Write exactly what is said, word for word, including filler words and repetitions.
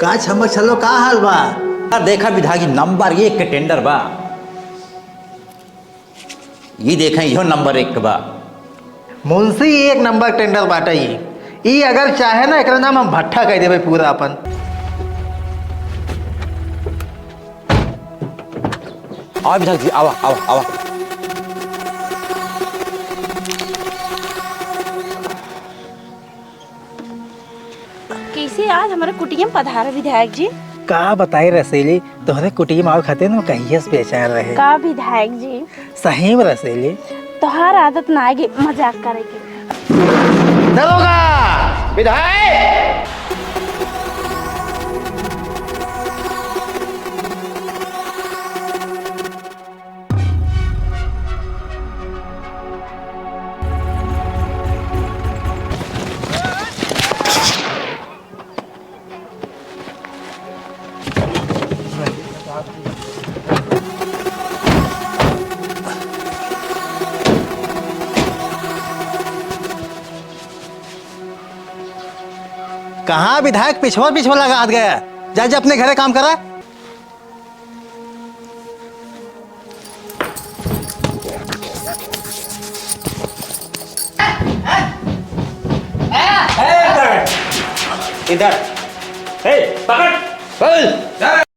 का छमक छल्लो, का हाल बा? आ देखा विधायक जी, नंबर एक के टेंडर बा। ई देखा, इहो नंबर एक के बा। मुंशी, एक नंबर टेंडर बाटे ई। ई अगर चाहे ना, एकरा नाम हम भट्ठा कह देबे पूरा अपन। आवा विधायक जी, आवा, आवा, आवा। कैसे आज हमारे कुटिया में पधारे विधायक जी? का बताई रसेली, तोहरे कुटिया में आवे खातिर हम कहिए से बेचैन रहे। का विधायक जी? सही में रसेली। तोहार आदत ना आगे मजाक करे के। दरोगा! विधायक! कहाँ विधायक पिछवा पिछवा लगा हाथ गया? जा, जा अपने घरे काम करा। इधर। ए, पकड़।